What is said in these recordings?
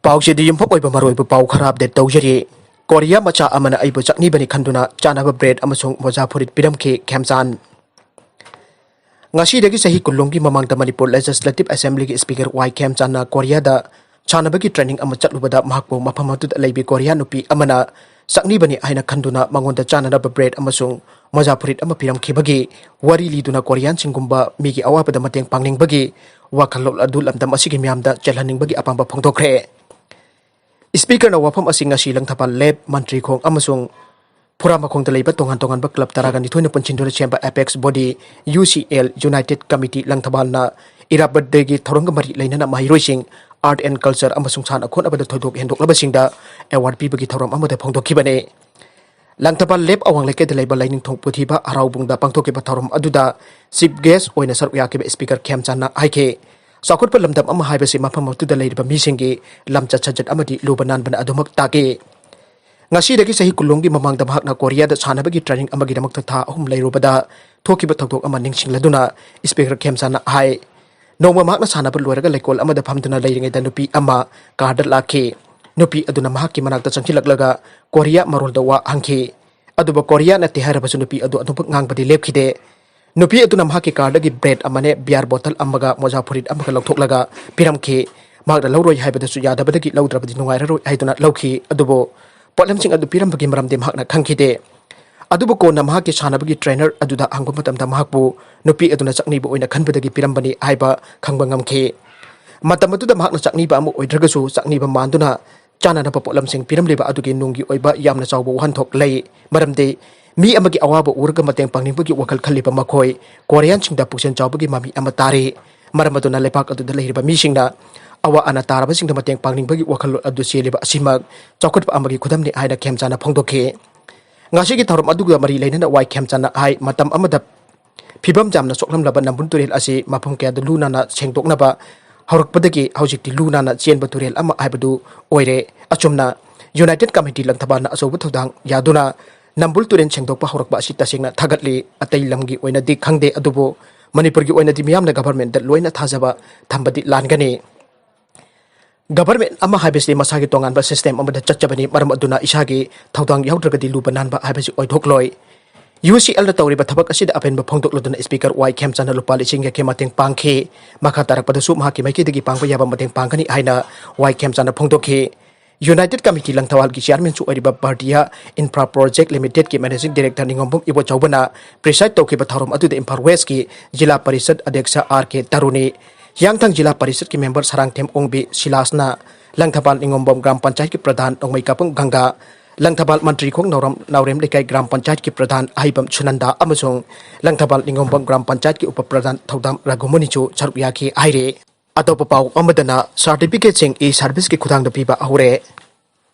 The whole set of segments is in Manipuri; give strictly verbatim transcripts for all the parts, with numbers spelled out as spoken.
ꯄꯥꯎꯁꯤꯗꯤ ꯌꯨꯝꯐꯝ ꯑꯣꯏꯕ ꯃꯔꯨꯑꯣꯏꯕ ꯄꯥꯎ ꯈꯔ ꯑꯞꯗꯦꯠ ꯇꯧꯖꯔꯤ꯫ ꯀꯣꯔꯤꯌꯥ ꯃꯆꯥ ꯑꯃꯅ ꯑꯩꯕꯨ ꯆꯥꯛꯅꯤꯕꯅꯤ ꯈꯟꯗꯨꯅ ꯆꯥꯅꯕ ꯕ꯭ꯔꯦꯗ ꯑꯃꯁꯨꯡ ꯃꯣꯖꯥ ꯐꯨꯔꯤꯠ ꯄꯤꯔꯝꯈꯤ꯫ ꯈꯦꯝꯆꯥꯟ꯫ ꯉꯁꯤꯗꯒꯤ ꯆꯍꯤ ꯀꯨꯟꯂꯣꯝꯒꯤ ꯃꯃꯥꯡꯗ ꯃꯅꯤꯄꯨꯔ ꯂꯦꯖꯤꯁꯂꯦꯇꯤꯚ ꯑꯦꯁꯦꯝꯕ꯭ꯂꯤꯒꯤ ꯁ꯭ꯄꯤꯀꯔ ꯋꯥꯏ ꯈꯦꯝꯆꯥꯟꯅ ꯀꯣꯔꯤꯌꯥꯗ ꯁꯥꯟꯅꯕꯒꯤ ꯇ꯭ꯔꯦꯅꯤꯡ ꯑꯃ ꯆꯠꯂꯨꯕꯗ ꯃꯍꯥꯛꯄꯨ ꯃꯐꯝ ꯑꯗꯨꯗ ꯂꯩꯕꯤ ꯀꯣꯔꯤꯌꯥ ꯅꯨꯄꯤ ꯑꯃꯅ ꯆꯥꯛꯅꯤꯕꯅꯤ ꯍꯥꯏꯅ ꯈꯟꯗꯨꯅ ꯃꯉꯣꯟꯗ ꯆꯥꯅꯅꯕ ꯕ꯭ꯔꯦꯗ ꯑꯃꯁꯨꯡ ꯃꯣꯖꯥ ꯐꯨꯔꯤꯠ ꯑꯃ ꯄꯤꯔꯝꯈꯤꯕꯒꯤ ꯋꯥꯔꯤ ꯂꯤꯗꯨꯅ ꯀꯣꯔꯤꯌꯥꯟꯁꯤꯡꯒꯨꯝꯕ ꯃꯤꯒꯤ ꯑꯋꯥꯕꯗ ꯃꯇꯦꯡ ꯄꯥꯡꯅꯤꯡꯕꯒꯤ ꯋꯥꯈꯜꯂꯣꯟ ꯑꯗꯨ ꯂꯝꯗꯝ ꯑꯁꯤꯒꯤ ꯃꯤꯌꯥꯝꯗ ꯆꯦꯜꯍꯟꯅꯤꯡꯕꯒꯤ ꯑꯄꯥꯝꯕ ꯐꯣꯡꯗꯣꯛꯈ꯭ꯔꯦ꯫ ꯁ꯭ꯄꯤꯀꯔꯅ ꯋꯥꯐꯝ ꯑꯁꯤ ꯉꯁꯤ ꯂꯪꯊꯕꯥꯜ ꯂꯦꯞ, ꯃꯟꯇ꯭ꯔꯤꯈꯣꯡ ꯑꯃꯁꯨꯡ ꯐꯨꯔꯥꯃꯈꯣꯡꯗ ꯂꯩꯕ ꯇꯣꯉꯥꯟ ꯇꯣꯉꯥꯟꯕ ꯀ꯭ꯂꯕ ꯇꯔꯥꯒ ꯅꯤꯊꯣꯏꯅ ꯄꯨꯟꯁꯤꯟꯗꯨꯅ ꯁꯦꯝꯕ apex body, U C L, united committee ꯂꯪꯊꯕꯥꯜꯅ ꯏꯔꯥꯕꯠ ꯗꯦꯒꯤ ꯊꯧꯔꯝꯒ ꯃꯔꯤ ꯂꯩꯅꯅ ꯃꯍꯩꯔꯣꯏꯁꯤꯡ ꯑꯥꯔꯠ ꯑꯦꯟ ꯀꯜꯆꯔ ꯑꯃꯁꯨꯡ ꯁꯥꯟꯅ ꯈꯣꯠꯅꯕꯗ ꯊꯣꯏꯗꯣꯛ ꯍꯦꯟꯗꯣꯛꯂꯕꯁꯤꯡꯗ ꯑꯦꯋꯥꯔꯗ ꯄꯤꯕꯒꯤ ꯊꯧꯔꯝ ꯑꯃꯗ ꯐꯣꯡꯗꯣꯛꯈꯤꯕꯅꯤ꯫ ꯂꯪꯊꯕꯥꯜ ꯂꯦꯞ ꯑꯋꯥꯡ ꯂꯩꯀꯥꯏꯗ ꯂꯩꯕ ꯂꯥꯏꯅꯤꯡꯊꯧ ꯄꯨꯊꯤꯕ ꯍꯔꯥꯎꯕꯨꯡꯗ ꯄꯥꯡꯊꯣꯛꯈꯤꯕ ꯊꯧꯔꯝ ꯑꯗꯨꯗ ꯆꯤꯐ ꯒꯦꯁ ꯑꯣꯏꯅ ꯁꯔꯨꯛ ꯌꯥꯈꯤꯕ ꯁ꯭ꯄꯤꯀꯔ ꯈꯦꯝꯆꯥꯟꯅ ꯍꯥꯏꯈꯤ, ꯆꯥꯎꯈꯠꯄ ꯂꯝꯗꯝ ꯑꯃ ꯍꯥꯏꯕꯁꯤ ꯃꯐꯝ ꯑꯗꯨꯗ ꯂꯩꯔꯤꯕ ꯃꯤꯁꯤꯡꯒꯤ ꯂꯝꯆꯠ ꯁꯥꯖꯠ ꯑꯃꯗꯤ ꯂꯨꯕ ꯅꯥꯟꯕꯅ ꯑꯗꯨꯃꯛ ꯇꯥꯛꯏ꯫ ꯉꯁꯤꯗꯒꯤ ꯆꯍꯤ ꯀꯨꯟꯂꯣꯝꯒꯤ ꯃꯃꯥꯡꯗ ꯃꯍꯥꯛꯅ ꯀꯣꯔꯤꯌꯥꯗ ꯁꯥꯟꯅꯕꯒꯤ ꯇ꯭ꯔꯦꯅꯤꯡ ꯑꯃꯒꯤꯗꯃꯛꯇ ꯊꯥ ꯑꯍꯨꯝ ꯂꯩꯔꯨꯕꯗ ꯊꯣꯛꯈꯤꯕ ꯊꯧꯗꯣꯛ ꯑꯃ ꯅꯤꯡꯁꯤꯡꯂꯗꯨꯅ ꯁ꯭ꯄꯤꯀꯔ ꯈꯦꯝꯆꯥꯟꯅ ꯍꯥꯏ, ꯅꯣꯡꯃ ꯃꯍꯥꯛꯅ ꯁꯥꯟꯅꯕ ꯂꯣꯏꯔꯒ ꯂꯩꯀꯣꯜ ꯑꯃꯗ ꯐꯝꯗꯨꯅ ꯂꯩꯔꯤꯉꯩꯗ ꯅꯨꯄꯤ ꯑꯃ ꯀꯥꯔꯗ ꯂꯥꯛꯈꯤ꯫ ꯅꯨꯄꯤ ꯑꯗꯨꯅ ꯃꯍꯥꯛꯀꯤ ꯃꯅꯥꯛꯇ ꯆꯪꯁꯤꯜꯂꯛꯂꯒ ꯀꯣꯔꯤꯌꯥ ꯃꯔꯣꯜꯗ ꯋꯥ ꯍꯪꯈꯤ꯫ ꯑꯗꯨꯕꯨ ꯀꯣꯔꯤꯌꯥ ꯅꯠꯇꯦ ꯍꯥꯏꯔꯕꯁꯨ ꯅꯨꯄꯤ ꯑꯗꯨ ꯑꯗꯨꯃꯛ ꯉꯥꯡꯕꯗꯤ ꯂꯦꯞꯈꯤꯗꯦ꯫ ꯅꯨꯄꯤ ꯑꯗꯨꯅ ꯃꯍꯥꯛꯀꯤ ꯀꯥꯔꯗꯒꯤ ꯕ꯭ꯔꯦꯗ ꯑꯃꯅꯦ, ꯕꯤꯌꯥꯔ ꯕꯣꯇꯜ ꯑꯃꯒ ꯃꯣꯖꯥ ꯐꯨꯔꯤꯠ ꯑꯃꯒ ꯂꯧꯊꯣꯛꯂꯒ ꯄꯤꯔꯝꯈꯤ꯫ ꯃꯍꯥꯛꯅ ꯂꯧꯔꯣꯏ ꯍꯥꯏꯕꯗꯁꯨ ꯌꯥꯗꯕꯗꯒꯤ ꯂꯧꯗ꯭ꯔꯕꯗꯤ ꯅꯨꯡꯉꯥꯏꯔꯔꯣꯏ ꯍꯥꯏꯗꯨꯅ ꯂꯧꯈꯤ꯫ ꯑꯗꯨꯕꯨ ꯄꯣꯠꯂꯝꯁꯤꯡ ꯑꯗꯨ ꯄꯤꯔꯝꯕꯒꯤ ꯃꯔꯝꯗꯤ ꯃꯍꯥꯛꯅ ꯈꯪꯈꯤꯗꯦ꯫ ꯑꯗꯨꯕꯨ ꯀꯣꯟꯅ ꯃꯍꯥꯛꯀꯤ ꯁꯥꯟꯅꯕꯒꯤ ꯇ꯭ꯔꯦꯅꯔ ꯑꯗꯨꯗ ꯍꯪꯕ ꯃꯇꯝꯗ ꯃꯍꯥꯛꯄꯨ ꯅꯨꯄꯤ ꯑꯗꯨꯅ ꯆꯥꯛꯅꯤꯕ ꯑꯣꯏꯅ ꯈꯟꯕꯗꯒꯤ ꯄꯤꯔꯝꯕꯅꯤ ꯍꯥꯏꯕ ꯈꯪꯕ ꯉꯝꯈꯤ꯫ ꯃꯇꯝ ꯑꯗꯨꯗ ꯃꯍꯥꯛꯅ ꯆꯥꯛꯅꯤꯕ ꯑꯃ ꯑꯣꯏꯗ꯭ꯔꯒꯁꯨ ꯆꯥꯛꯅꯤꯕ ꯃꯥꯟꯗꯨꯅ ꯆꯥꯅꯅꯕ ꯄꯣꯠꯂꯝꯁꯤꯡ ꯄꯤꯔꯝꯂꯤꯕ ꯑꯗꯨꯒꯤ ꯅꯨꯡꯒꯤ ꯑꯣꯏꯕ ꯌꯥꯝꯅ ꯆꯥꯎꯕ ꯋꯥꯍꯟꯊꯣꯛ ꯂꯩ꯫ ꯃꯔꯝꯗꯤ ꯃꯤ ꯑꯃꯒꯤ ꯑꯋꯥꯕ ꯎꯔꯒ ꯃꯇꯦꯡ ꯄꯥꯡꯅꯤꯡꯕꯒꯤ ꯋꯥꯈꯜ ꯈꯜꯂꯤꯕ ꯃꯈꯣꯏ ꯀꯣꯔꯤꯌꯥꯟꯁꯤꯡꯗ ꯄꯨꯛꯆꯦꯜ ꯆꯥꯎꯕꯒꯤ ꯃꯃꯤ ꯑꯃ ꯇꯥꯔꯤ꯫ ꯃꯔꯝ ꯑꯗꯨꯅ ꯂꯩꯕꯥꯛ ꯑꯗꯨꯗ ꯂꯩꯔꯤꯕ ꯃꯤꯁꯤꯡꯅ ꯑꯋꯥ ꯑꯅꯥ ꯇꯥꯔꯕꯁꯤꯡꯗ ꯃꯇꯦꯡ ꯄꯥꯡꯅꯤꯡꯕꯒꯤ ꯋꯥꯈꯜꯂꯣꯟ ꯑꯗꯨ ꯆꯦꯜꯂꯤꯕ ꯑꯁꯤꯃꯛ ꯆꯥꯎꯈꯠꯄ ꯑꯃꯒꯤ ꯈꯨꯗꯝꯅꯤ ꯍꯥꯏꯅ ꯈꯦꯝꯆꯥꯟꯅ ꯐꯣꯡꯗꯣꯛꯈꯤ꯫ ꯉꯁꯤꯒꯤ ꯊꯧꯔꯝ ꯑꯗꯨꯒ ꯃꯔꯤ ꯂꯩꯅꯅ ꯋꯥꯏ ꯈꯦꯝꯆꯥꯟꯅ ꯍꯥꯏ, ꯃꯇꯝ ꯑꯃꯗ ꯐꯤꯕꯝ ꯌꯥꯝꯅ ꯁꯣꯛꯂꯝꯂꯕ ꯅꯝꯕꯨꯜ ꯇꯨꯔꯦꯜ ꯑꯁꯤ ꯃꯐꯝ ꯀꯌꯥꯗ ꯂꯨ ꯅꯥꯟꯅ ꯁꯦꯡꯗꯣꯛꯅꯕ ꯍꯧꯔꯛꯄꯗꯒꯤ ꯍꯧꯖꯤꯛꯇꯤ ꯂꯨ ꯅꯥꯟꯅ ꯆꯦꯟꯕ ꯇꯨꯔꯦꯜ ꯑꯃ ꯍꯥꯏꯕꯗꯨ ꯑꯣꯏꯔꯦ꯫ ꯑꯆꯨꯝꯅ ꯌꯨꯅꯥꯏꯇꯦꯗ ꯀꯃꯤꯇꯤ ꯂꯪꯊꯕꯥꯜꯅ ꯑꯆꯧꯕ ꯊꯧꯗꯥꯡ ꯌꯥꯗꯨꯅ ꯅꯝꯕꯨꯜ ꯇꯨꯔꯦꯜ ꯁꯦꯡꯗꯣꯛꯄ ꯍꯧꯔꯛꯄ ꯑꯁꯤ ꯇꯁꯦꯡꯅ ꯊꯥꯒꯠꯂꯤ꯫ ꯑꯇꯩ ꯂꯝꯒꯤ ꯑꯣꯏꯅꯗꯤ ꯈꯪꯗꯦ, ꯑꯗꯨꯕꯨ ꯃꯅꯤꯄꯨꯔꯒꯤ ꯑꯣꯏꯅꯗꯤ ꯃꯤꯌꯥꯝꯅ ꯒꯚꯔꯟꯃꯦꯟꯠꯇ ꯂꯣꯏꯅ ꯊꯥꯖꯕ ꯊꯝꯕꯗꯤ ꯂꯥꯟꯒꯅꯤ꯫ ꯒꯚꯔꯟꯃꯦꯟꯠ ꯑꯃ ꯍꯥꯏꯕꯁꯤ ꯃꯁꯥꯒꯤ ꯇꯣꯉꯥꯟꯕ ꯁꯤꯁꯇꯦꯝ ꯑꯃꯗ ꯆꯠꯆꯕꯅꯤ, ꯃꯔꯝ ꯑꯗꯨꯅ ꯏꯁꯥꯒꯤ ꯊꯧꯗꯥꯡ ꯌꯥꯎꯗ꯭ꯔꯒꯗꯤ ꯂꯨꯕ ꯅꯥꯟꯕ ꯍꯥꯏꯕꯁꯤ ꯑꯣꯏꯊꯣꯛꯂꯣꯏ꯫ ꯌꯨ ꯁꯤ ꯑꯦꯜꯅ ꯇꯧꯔꯤꯕ ꯊꯕꯛ ꯑꯁꯤꯗ ꯑꯄꯦꯟꯕ ꯐꯣꯡꯗꯣꯛꯂꯗꯨꯅ ꯏꯁꯄꯤꯀꯔ ꯋꯥꯏ ꯈꯦꯝꯆꯥꯟꯅ ꯂꯨꯄꯥ ꯂꯤꯁꯤꯡ ꯌꯥꯡꯈꯩ ꯃꯇꯦꯡ ꯄꯥꯡꯈꯤ꯫ ꯃꯈꯥ ꯇꯥꯔꯛꯄꯗꯁꯨ ꯃꯍꯥꯛꯀꯤ ꯃꯥꯏꯀꯩꯗꯒꯤ ꯄꯥꯡꯕ ꯌꯥꯕ ꯃꯇꯦꯡ ꯄꯥꯡꯒꯅꯤ ꯍꯥꯏꯅ ꯋꯥꯏ ꯈꯦꯝꯆꯥꯟꯅ ꯐꯣꯡꯗꯣꯛꯈꯤ꯫ ꯌꯨꯅꯥꯏꯇꯦꯗ ꯀꯃꯤꯇꯤ ꯂꯪꯊꯕꯥꯜꯒꯤ ꯆꯤꯌꯥꯔꯃꯦꯟꯁꯨ ꯑꯣꯏꯔꯤꯕ ꯚꯥꯔꯇꯤꯌꯥ ꯏꯟꯐ꯭ꯔꯥ ꯄ꯭ꯔꯣꯖꯦꯛ ꯂꯤꯃꯤꯇꯦꯗꯀꯤ ꯃꯦꯅꯦꯖꯤꯡ ꯗꯤꯔꯦꯛꯇꯔ ꯅꯤꯉꯣꯝꯕꯝ ꯏꯕꯣꯆꯧꯕꯅ ꯄ꯭ꯔꯤꯁꯥꯏꯗ ꯇꯧꯈꯤꯕ ꯊꯧꯔꯝ ꯑꯗꯨꯗ ꯏꯝꯐꯥꯜ ꯋꯦꯁꯀꯤ ꯖꯤꯂꯥ ꯄꯔꯤꯁꯗ ꯑꯗ꯭ꯌꯛꯁ ꯑꯥꯔ ꯀꯦ ꯇꯔꯨꯅꯤ, ꯍꯤꯌꯥꯡꯊꯥꯡ ꯖꯤꯂꯥ ꯄꯔꯤꯁꯗꯀꯤ ꯃꯦꯝꯕꯔ ꯁꯔꯥꯡꯊꯦꯝ ꯑꯣꯡꯕꯤ ꯁꯤꯂꯥꯁꯅ, ꯂꯪꯊꯕꯥꯜ ꯅꯤꯉꯣꯝꯕꯝ ꯒ꯭ꯔꯥꯝ ꯄꯟꯆꯥꯌꯠꯀꯤ ꯄ꯭ꯔꯙꯥꯟ ꯅꯣꯡꯃꯩꯀꯥꯄꯝ ꯒꯪꯒꯥ, ꯂꯪꯊꯕꯥꯜ ꯃꯟꯇ꯭ꯔꯤꯈꯣꯡ ꯅꯥꯎꯔꯦꯝ, ꯅꯥꯎꯔꯦꯝ ꯂꯩꯀꯥꯏ ꯒ꯭ꯔꯥꯝ ꯄꯟꯆꯥꯌꯠꯀꯤ ꯄ꯭ꯔꯙꯥꯟ ꯑꯍꯩꯕꯝ ꯁꯨꯅꯟꯗꯥ ꯑꯃꯁꯨꯡ ꯂꯪꯊꯕꯥꯜ ꯅꯤꯉꯣꯝꯕꯝ ꯒ꯭ꯔꯥꯝ ꯄꯟꯆꯥꯌꯠꯀꯤ ꯎꯄ ꯄ꯭ꯔꯙꯥꯟ ꯊꯧꯗꯥꯝ ꯔꯘꯨꯃꯨꯅꯤꯁꯨ ꯁꯔꯨꯛ ꯌꯥꯈꯤ ꯍꯥꯏꯔꯤ꯫ ꯑꯇꯣꯞꯄ ꯄꯥꯎ ꯑꯃꯗꯅ ꯁꯥꯔꯇꯤꯐꯤꯀꯦꯠꯁꯤꯡ ꯏ ꯁꯥꯔꯚꯤꯁꯀꯤ ꯈꯨꯊꯥꯡꯗ ꯄꯤꯕ ꯍꯧꯔꯦ꯫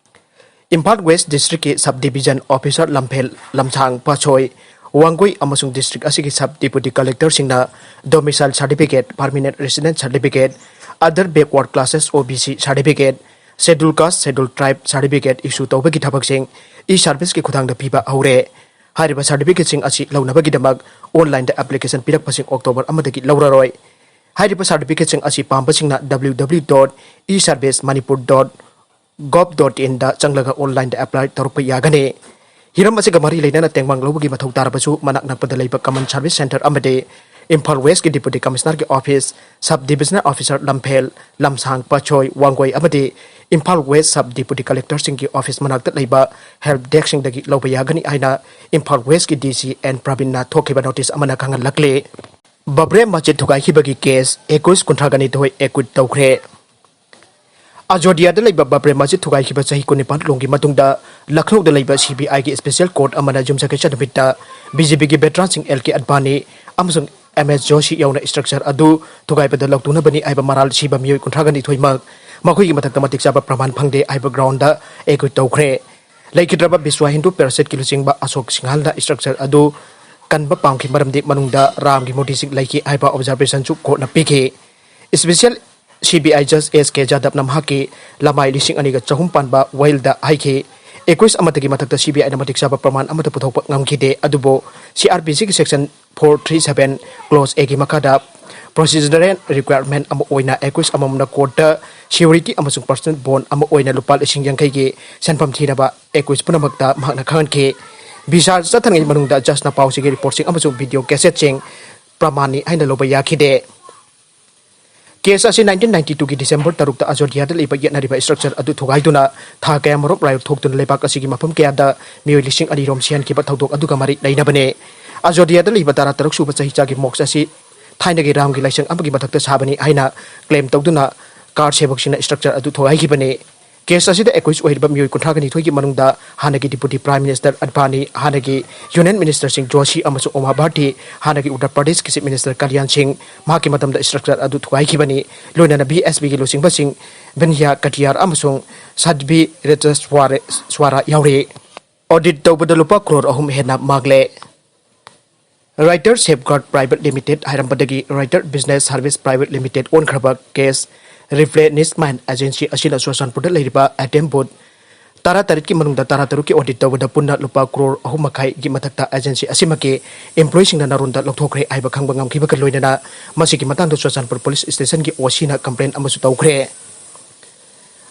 ꯏꯝꯐꯥꯜ ꯋꯦꯁ ꯗꯤꯁꯇ꯭ꯔꯤꯛꯀꯤ sub division officer Lamphel, Lamsang, Patsoi, Wangoi ꯑꯃꯁꯨꯡ ꯗꯤꯁꯇ꯭ꯔꯤꯛ ꯑꯁꯤꯒꯤ ꯁꯕ ꯗꯤꯄꯨꯇꯤ ꯀꯂꯦꯛꯇꯔꯁꯤꯡꯅ domicile certificate, permanent residence certificate, other backward classes, O B C certificate, schedule caste, schedule tribe certificate issue ꯇꯧꯕꯒꯤ ꯊꯕꯛꯁꯤꯡ ꯏ ꯁꯥꯔꯚꯤꯁꯀꯤ ꯈꯨꯊꯥꯡꯗ ꯄꯤꯕ ꯍꯧꯔꯦ꯫ ꯍꯥꯏꯔꯤꯕ ꯁꯥꯔꯇꯤꯐꯤꯀꯦꯠꯁꯤꯡ ꯑꯁꯤ ꯂꯧꯅꯕꯒꯤꯗꯃꯛ ꯑꯣꯟꯂꯥꯏꯟꯗ ꯑꯦꯄ꯭ꯂꯤꯀꯦꯁꯟ ꯄꯤꯔꯛꯄꯁꯤꯡ ꯑꯣꯛꯇꯣꯕꯔ ꯑꯃꯗꯒꯤ ꯂꯧꯔꯔꯣꯏ꯫ ꯍꯥꯏꯔꯤꯕ ꯁꯥꯔꯇꯤꯐꯤꯀꯦꯠꯁꯤꯡ ꯑꯁꯤ ꯄꯥꯝꯕꯁꯤꯡꯅ W W W dot e service manipur dot gov dot in ꯗ ꯆꯪꯂꯒ ꯑꯣꯟꯂꯥꯏꯟꯗ ꯑꯦꯄ꯭ꯂꯥꯏ ꯇꯧꯔꯛꯄ ꯌꯥꯒꯅꯤ꯫ ꯍꯤꯔꯝ ꯑꯁꯤꯒ ꯃꯔꯤ ꯂꯩꯅꯅ ꯇꯦꯡꯕꯥꯡ ꯂꯧꯕꯒꯤ ꯃꯊꯧ ꯇꯥꯔꯕꯁꯨ, ꯃꯅꯥꯛ ꯅꯛꯄꯗ ꯂꯩꯕ ꯀꯃꯟ ꯁꯥꯔꯚꯤꯁ ꯁꯦꯟꯇꯔ ꯑꯃꯗꯤ ꯏꯝꯐꯥꯜ ꯋꯦꯁꯀꯤ ꯗꯤꯄꯨꯇꯤ ꯀꯃꯤꯁꯅꯔꯒꯤ office, sub divisional officer Lamphel, Lamsang, Patsoi, Wangoi ꯑꯃꯗꯤ ꯏꯝꯐꯥꯜ ꯋꯦꯁ ꯁꯕ ꯗꯤꯄꯨꯇꯤ ꯀꯂꯦꯛꯇꯔꯁꯤꯡꯒꯤ ꯑꯣꯐꯤꯁ ꯃꯅꯥꯛꯇ ꯂꯩꯕ ꯍꯦꯜꯞ ꯗꯦꯁꯛꯁꯤꯡꯗꯒꯤ ꯂꯧꯕ ꯌꯥꯒꯅꯤ ꯍꯥꯏꯅ ꯏꯝꯐꯥꯜ ꯋꯦꯁꯀꯤ ꯗꯤ ꯁꯤ ꯑꯦꯟ ꯄ꯭ꯔꯕꯤꯟꯅ ꯊꯣꯛꯈꯤꯕ ꯅꯣꯇꯤꯁ ꯑꯃꯅ ꯈꯪꯍꯜꯂꯛꯂꯤ꯫ ꯕꯕ꯭ꯔꯦ ꯃꯁꯖꯤꯗ ꯊꯨꯒꯥꯏꯈꯤꯕꯒꯤ ꯀꯦꯁ ꯑꯦꯀꯨꯏꯁ ꯀꯨꯟꯊ꯭ꯔꯥꯒ ꯅꯤꯊꯣꯏ ꯑꯦꯀ꯭ꯋꯤꯠ ꯇꯧꯈ꯭ꯔꯦ꯫ ꯑꯖꯣꯙꯤꯌꯥꯗ ꯂꯩꯕ ꯕꯕ꯭ꯔꯦ ꯃꯁꯖꯤꯗ ꯊꯨꯒꯥꯏꯈꯤꯕ ꯆꯍꯤ ꯀꯨꯟꯅꯤꯄꯥꯟ ꯂꯣꯝꯒꯤ ꯃꯇꯨꯡꯗ ꯂꯈꯅꯧꯗ ꯂꯩꯕ ꯁꯤ ꯕꯤ ꯑꯥꯏꯒꯤ ꯁ꯭ꯄꯦꯁꯤꯌꯦꯜ ꯀꯣꯔꯠ ꯑꯃꯅ ꯌꯨꯝꯁꯀꯩꯁ ꯅꯨꯃꯤꯠꯇ ꯕꯤ ꯖꯦ ꯄꯤꯒꯤ ꯚꯦꯇꯔꯥꯟꯁꯤꯡ ꯑꯦꯜ ꯀꯦ ꯑꯗꯚꯥꯅꯤ ꯑꯃꯁꯨꯡ ꯑꯦꯝ ꯑꯦꯁ ꯖꯣꯁꯤ ꯌꯥꯎꯅ ꯁ꯭ꯇ꯭ꯔꯛꯆꯔ ꯑꯗꯨ ꯊꯨꯒꯥꯏꯕꯗ ꯂꯧꯇꯨꯅꯕꯅꯤ ꯍꯥꯏꯕ ꯃꯔꯥꯜ ꯁꯤꯕ ꯃꯤꯑꯣꯏ ꯀꯨꯟꯊ꯭ꯔꯥꯒ ꯅꯤꯊꯣꯏꯃꯛ ꯃꯈꯣꯏꯒꯤ ꯃꯊꯛꯇ ꯃꯇꯤꯛ ꯆꯥꯕ ꯄ꯭ꯔꯃꯥꯟ ꯐꯪꯗꯦ ꯍꯥꯏꯕ ꯒ꯭ꯔꯥꯎꯟꯗ ꯑꯦꯀ꯭ꯋꯤꯠ ꯇꯧꯈ꯭ꯔꯦ꯫ ꯂꯩꯈꯤꯗ꯭ꯔꯕ ꯕꯤꯁ꯭ꯋ ꯍꯤꯟꯗꯨ ꯄꯦꯔꯤꯁꯠꯀꯤ ꯂꯨꯆꯤꯡꯕ ꯑꯁꯣꯛ ꯁꯤꯡꯍꯜꯅ ꯁ꯭ꯇ꯭ꯔꯛꯆꯔ ꯑꯗꯨ ꯀꯟꯕ ꯄꯥꯝꯈꯤ, ꯃꯔꯝꯗꯤ ꯃꯅꯨꯡꯗ ꯔꯥꯝꯒꯤ ꯃꯨꯔꯇꯤꯁꯤꯡ ꯂꯩꯈꯤ ꯍꯥꯏꯕ ꯑꯣꯕꯖꯥꯔꯕꯦꯁꯟꯁꯨ ꯀꯣꯔꯠꯅ ꯄꯤꯈꯤ꯫ ꯁ꯭ꯄꯦꯁꯤꯌꯦꯜ ꯁꯤ ꯕꯤ ꯑꯥꯏ ꯖꯖ ꯑꯦꯁ ꯀꯦ ꯖꯥꯗꯕꯅ ꯃꯍꯥꯛꯀꯤ ꯂꯃꯥꯏ ꯂꯤꯁꯤꯡ ꯑꯅꯤꯒ ꯆꯍꯨꯝ ꯄꯥꯟꯕ ꯋꯥꯌꯦꯜꯗ ꯍꯥꯏꯈꯤ, ꯑꯦꯀ꯭ꯋꯤꯁ ꯑꯃꯠꯇꯒꯤ ꯃꯊꯛꯇ ꯁꯤ ꯕꯤ ꯑꯥꯏꯅ ꯃꯇꯤꯛ ꯆꯥꯕ ꯄ꯭ꯔꯃꯥꯟ ꯑꯃꯠꯇ ꯄꯨꯊꯣꯛꯄ ꯉꯝꯈꯤꯗꯦ, ꯑꯗꯨꯕꯨ ꯁꯤ ꯑꯥꯔ ꯄꯤ ꯁꯤꯒꯤ section four three seven close ꯑꯦꯒꯤ ꯃꯈꯥꯗ Procedural requirement ꯑꯃ ꯑꯣꯏꯅ accused ꯑꯃꯃꯝꯅ courtꯇ surety ꯑꯃꯁꯨꯡ personal bond ꯑꯃ ꯑꯣꯏꯅ ꯂꯨꯄꯥ ꯂꯤꯁꯤꯡ ꯌꯥꯡꯈꯩꯒꯤ ꯁꯦꯟꯐꯝ ꯊꯤꯅꯕ accused ꯄꯨꯝꯅꯃꯛꯇ ꯃꯍꯥꯛꯅ ꯈꯪꯍꯟꯈꯤ꯫ Visa ꯆꯠꯊꯔꯤꯉꯩ ꯃꯅꯨꯡꯗ judgeꯅ ꯄꯥꯎꯁꯤꯒꯤ reportꯁꯤꯡ ꯑꯃꯁꯨꯡ video cassetteꯁꯤꯡ ꯄ꯭ꯔꯃꯥꯟꯅꯤ ꯍꯥꯏꯅ ꯂꯧꯕ ꯌꯥꯈꯤꯗꯦ꯫ Case ꯑꯁꯤ nineteen ninety twoꯒꯤ December ꯇꯔꯨꯛꯇ ꯑꯖꯣꯙ꯭ꯌꯥꯗ ꯂꯩꯕ ꯌꯦꯠꯅꯔꯤꯕ structure ꯑꯗꯨ ꯊꯨꯒꯥꯏꯗꯨꯅ ꯊꯥ ꯀꯌꯥꯃꯔꯨꯝ ꯔꯥꯏꯌꯣꯠ ꯊꯣꯛꯇꯨꯅ ꯂꯩꯕꯥꯛ ꯑꯁꯤꯒꯤ ꯃꯐꯝ ꯀꯌꯥꯗ ꯃꯤꯑꯣꯏ ꯂꯤꯁꯤꯡ ꯑꯅꯤ ꯔꯣꯝ ꯁꯤꯍꯟꯈꯤꯕ ꯊꯧꯗꯣꯛ ꯑꯗꯨꯒ ꯃꯔꯤ ꯂꯩꯅꯕꯅꯤ꯫ ꯑꯖꯣꯙ꯭ꯌꯥꯗ ꯂꯩꯕ ꯇꯔꯥ ꯇꯔꯨꯛ ꯁꯨꯕ ꯆꯍꯤꯆꯥꯒꯤ mosque ꯑꯁꯤ ꯊꯥꯏꯅꯒꯤ ꯔꯥꯝꯒꯤ ꯂꯥꯏꯁꯪ ꯑꯃꯒꯤ ꯃꯊꯛꯇ ꯁꯥꯕꯅꯤ ꯍꯥꯏꯅ claim ꯇꯧꯗꯨꯅ car ꯁꯦꯕꯣꯛꯁꯤꯡꯅ structure ꯑꯗꯨ ꯊꯨꯒꯥꯏꯈꯤꯕꯅꯤ꯫ Case ꯑꯁꯤꯗ accused ꯑꯣꯏꯔꯤꯕ ꯃꯤꯑꯣꯏ ꯀꯨꯟꯊ꯭ꯔꯥ ꯅꯤꯊꯣꯏꯒꯤ ꯃꯅꯨꯡꯗ ꯍꯥꯟꯅꯒꯤ Deputy Prime Minister ꯑꯗꯚꯥꯅꯤ, ꯍꯥꯟꯅꯒꯤ Union Ministerꯁꯤꯡ ꯖꯣꯁꯤ ꯑꯃꯁꯨꯡ ꯎꯃꯥ ꯚꯥꯔꯇꯤ, ꯍꯥꯟꯅꯒꯤ ꯎꯠꯇꯔ ꯄ꯭ꯔꯗꯦꯁꯀꯤ Chief Minister ꯀꯂꯌꯥꯟ ꯁꯤꯡ, ꯃꯍꯥꯛꯀꯤ ꯃꯇꯝꯗ structure ꯑꯗꯨ ꯊꯨꯒꯥꯏꯈꯤꯕꯅꯤ꯫ ꯂꯣꯏꯅꯅ BSPꯒꯤ ꯂꯨꯆꯤꯡꯕꯁꯤꯡ ꯚꯤꯟꯌꯥ ꯀꯇꯤꯌꯥꯔ ꯑꯃꯁꯨꯡ ꯁꯥꯗꯚꯤ ꯔꯦꯇꯁ꯭ꯋꯥꯔ-, ꯁ꯭ꯋꯥꯔꯥ ꯌꯥꯎꯔꯤ꯫ Audit ꯇꯧꯕꯗ ꯂꯨꯄꯥ ꯀ꯭ꯔꯣꯔ ꯑꯍꯨꯝ ꯍꯦꯟꯅ ꯃꯥꯡꯂꯦ꯫ Writer Safeguard Private Limited ꯍꯥꯏꯔꯝꯕꯗꯒꯤ Writer Business Service Private Limited ꯑꯣꯟꯈ꯭ꯔꯕ cash replenishment agency ꯑꯁꯤꯅ ꯆꯨꯔꯆꯥꯟꯄꯨꯔꯗ ꯂꯩꯔꯤꯕ ATM booth ꯇꯔꯥ ꯇꯔꯦꯠꯀꯤ ꯃꯅꯨꯡꯗ ꯇꯔꯥ ꯇꯔꯨꯛꯀꯤ audit ꯇꯧꯕꯗ ꯄꯨꯟꯅ ꯂꯨꯄꯥ ꯀ꯭ꯔꯣꯔ ꯑꯍꯨꯝ ꯃꯈꯥꯏꯒꯤ ꯃꯊꯛꯇ agency ꯑꯁꯤꯃꯛꯀꯤ employeeꯁꯤꯡꯅ ꯅꯥꯔꯣꯟꯗ ꯂꯧꯊꯣꯛꯈ꯭ꯔꯦ ꯍꯥꯏꯕ ꯈꯪꯕ ꯉꯝꯈꯤꯕꯒ ꯂꯣꯏꯅꯅ ꯃꯁꯤꯒꯤ ꯃꯇꯥꯡꯗ ꯆꯨꯔꯆꯥꯟꯄꯨꯔ police stationꯒꯤ OCꯅ complaint ꯑꯃꯁꯨ ꯇꯧꯈ꯭ꯔꯦ꯫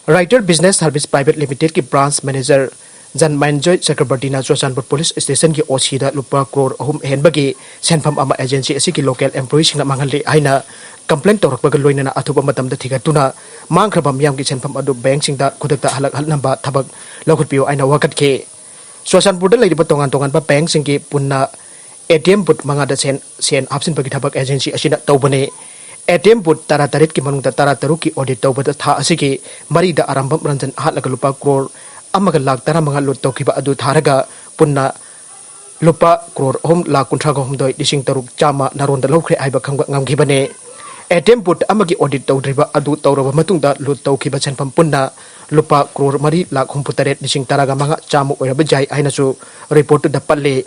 Writer Business Service Private Limitedꯀꯤ branch manager ꯖꯟꯃꯥꯏꯟꯖꯣꯏ ꯆꯀ꯭ꯔꯕꯔꯇꯤꯅ Churachandpur police stationꯒꯤ OCꯗ ꯂꯨꯄꯥ ꯀ꯭ꯔꯣꯔ ꯑꯍꯨꯝ ꯍꯦꯟꯕꯒꯤ ꯁꯦꯟꯐꯝ ꯑꯃ agency ꯑꯁꯤꯒꯤ local employeeꯁꯤꯡꯅ ꯃꯥꯡꯍꯜꯂꯤ ꯍꯥꯏꯅ complaint ꯇꯧꯔꯛꯄꯒ ꯂꯣꯏꯅꯅ ꯑꯊꯨꯕ ꯃꯇꯝꯗ ꯊꯤꯒꯠꯇꯨꯅ ꯃꯥꯡꯈ꯭ꯔꯕ ꯃꯤꯌꯥꯝꯒꯤ ꯁꯦꯟꯐꯝ ꯑꯗꯨ bankꯁꯤꯡꯗ ꯈꯨꯗꯛꯇ ꯍꯜꯂꯛꯍꯟꯅꯕ ꯊꯕꯛ ꯂꯧꯈꯠꯄꯤꯌꯨ ꯍꯥꯏꯅ ꯋꯥꯀꯠꯈꯤ꯫ ꯆꯨꯔꯆꯥꯟꯄꯨꯔꯗ ꯂꯩꯔꯤꯕ ꯇꯣꯉꯥꯟ ꯇꯣꯉꯥꯟꯕ bankꯁꯤꯡꯒꯤ ꯄꯨꯟꯅ ATM booth ꯃꯉꯥꯗ ꯁꯦꯟ, ꯁꯦꯟ ꯍꯥꯞꯆꯤꯟꯕꯒꯤ ꯊꯕꯛ agency ꯑꯁꯤꯅ ꯇꯧꯕꯅꯤ꯫ ATM booth ꯇꯔꯥ ꯇꯔꯦꯠꯀꯤ ꯃꯅꯨꯡꯗ ꯇꯔꯥ ꯇꯔꯨꯛꯀꯤ audit ꯇꯧꯕꯗ ꯊꯥ ꯑꯁꯤꯒꯤ ꯃꯔꯤꯗ ꯑꯔꯥꯝꯕꯝ ꯔꯟꯖꯟ ꯍꯥꯠꯂꯒ ꯂꯨꯄꯥ ꯀ꯭ꯔꯣꯔ ꯑꯃꯒ ꯂꯥꯈ ꯇꯔꯥꯃꯉꯥ ꯂꯨꯠ ꯇꯧꯈꯤꯕ ꯑꯗꯨ ꯊꯥꯔꯒ ꯄꯨꯟꯅ ꯂꯨꯄꯥ ꯀ꯭ꯔꯣꯔ ꯑꯍꯨꯝ ꯂꯥꯈ ꯀꯨꯟꯊ꯭ꯔꯥꯒ ꯍꯨꯝꯗꯣꯏ ꯂꯤꯁꯤꯡ ꯇꯔꯨꯛ ꯆꯥꯝꯃ ꯅꯥꯔꯣꯟꯗ ꯂꯧꯈ꯭ꯔꯦ ꯍꯥꯏꯕ ꯈꯪꯕ ꯉꯝꯈꯤꯕꯅꯤ꯫ ATM booth ꯑꯃꯒꯤ audit ꯇꯧꯗ꯭ꯔꯤꯕ ꯑꯗꯨ ꯇꯧꯔꯕ ꯃꯇꯨꯡꯗ ꯂꯨꯠ ꯇꯧꯈꯤꯕ ꯁꯦꯟꯐꯝ ꯄꯨꯟꯅ ꯂꯨꯄꯥ ꯀ꯭ꯔꯣꯔ ꯃꯔꯤ ꯂꯥꯈ ꯍꯨꯝꯐꯨ ꯇꯔꯦꯠ ꯂꯤꯁꯤꯡ ꯇꯔꯥꯒ ꯃꯉꯥ ꯆꯥꯝꯃ ꯑꯣꯏꯔꯕ ꯌꯥꯏ ꯍꯥꯏꯅꯁꯨ reportꯇꯨꯗ ꯄꯜꯂꯤ꯫